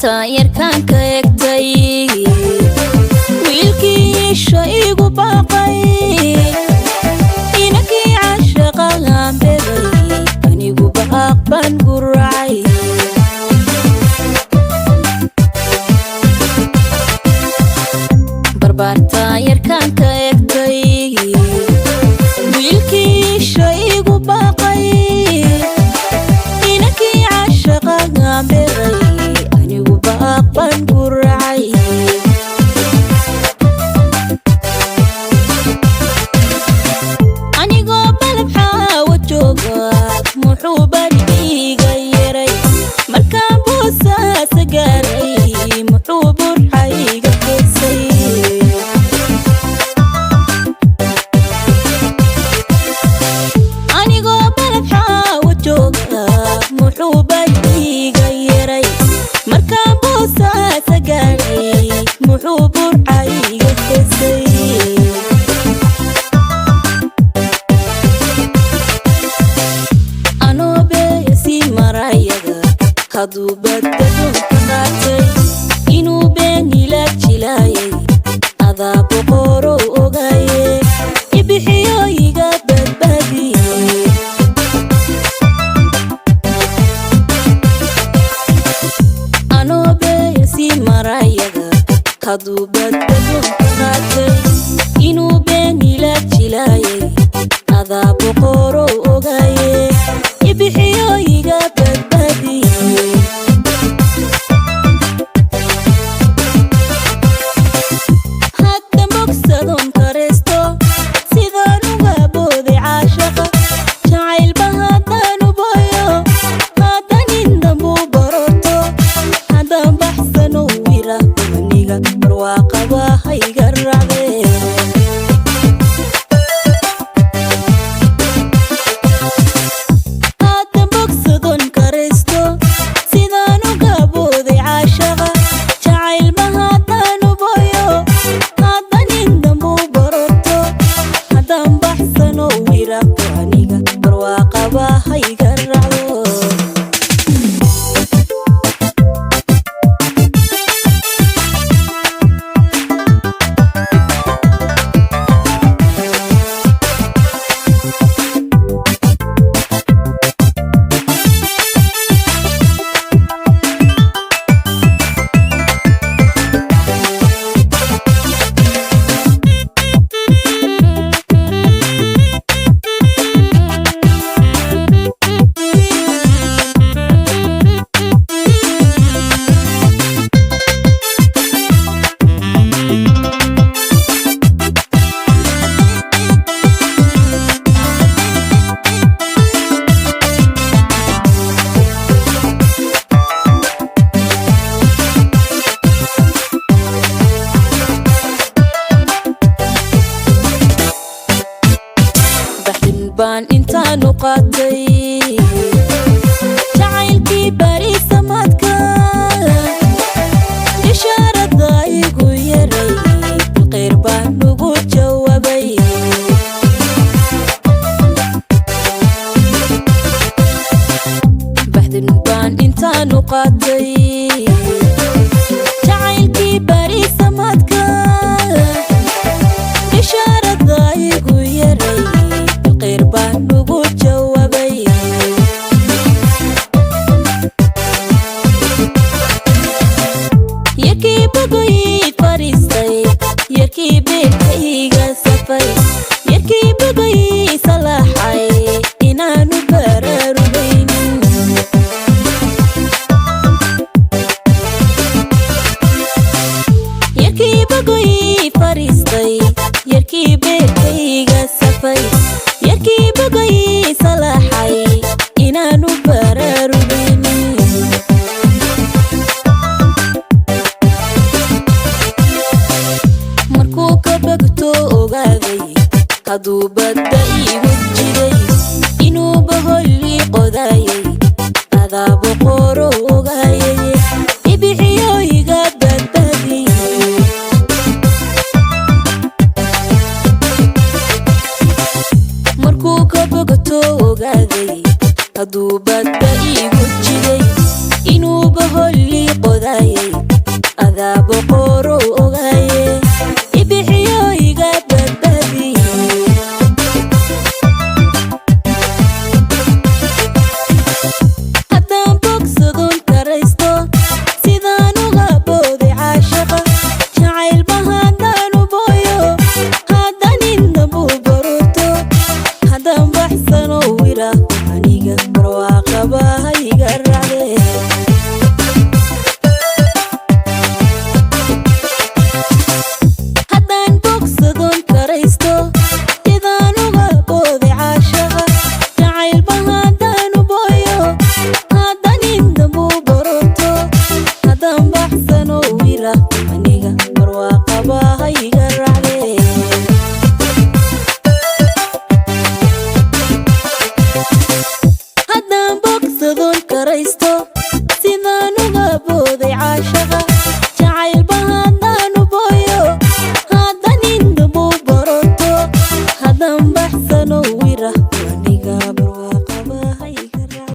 Barbaarta yarkaan ka egtay, wiilkii isha igu baaqay, inankii caashaqahaan beray, anigu baaq baan guracay. Barbaarta yarkaan ka egtay, wiilkii isha igu baaqay, inankii caashaqahaan beray, anigu baaq baan guracay. Anigoo balab xaawa jooga, muxuu bariiga yeray? Markaan boosaasa gaaray, muxuu burxayga keesay? Anigoo balab xaawa jooga, muxuu bariiga yeray? Markaan boosaasa gaaray, muxuu burxayga keesay? Anoo beesii marayaga, hadduu baddadoonka qaatay, inuu beenila jilaayay, adaa boqorow ogaye, ibixiyo iga badbaadiye. Anoo beesii marayaga, hadduu baddadoonka qaatay, inuu beenila jilaayay, adaa boqorow ogaye, ibixiyo iga badbaadiye. Hadda bogsadoon karaysto, sidaan uga booday caashaqa jacaylba, haddaanu booyo, haddan indambuu baroto, haddaan baxsano wira maniga barwaaqaba hayga racdee. Hadda bogsadoon karaysto, sidaan uga booday caashaqa jacaylba, haddaanu booyo, haddan indambuu baroto, haddaan baxsano wiraqo, aniga barwaaqaba hayga racdo. Baxdin baan intaanu qaatay jacaylkii bariisamaadka, ishaarada igu yaray, bilqeyr baan ugu jawaabay. Baxdin baan intaanu qaatay jacaylkii bariisamaadka, ishaarada igu yaray, bilqeyr baan ugu jawaabay. Yarkii bagoy fariistay, yarkii beerkayga safay, yarkii bagoy salaaxay, inaanu baraarugaynin. Yarkii bagoy fariistay, yarkii beerkayga safay, yarkii bagoy salaaxay, inaanu baraarugaynin. Markuu ka bagto ogaaday, hadduu badda iigu jiray, inuu baholii qodaayay, adaa boqoro ogaayay, ibixiyo iga badbaadiye. Markuu ka bogto ogaaday, hadduu badda iigu jiray, inuu baholii qodaayay. Badanoo wira.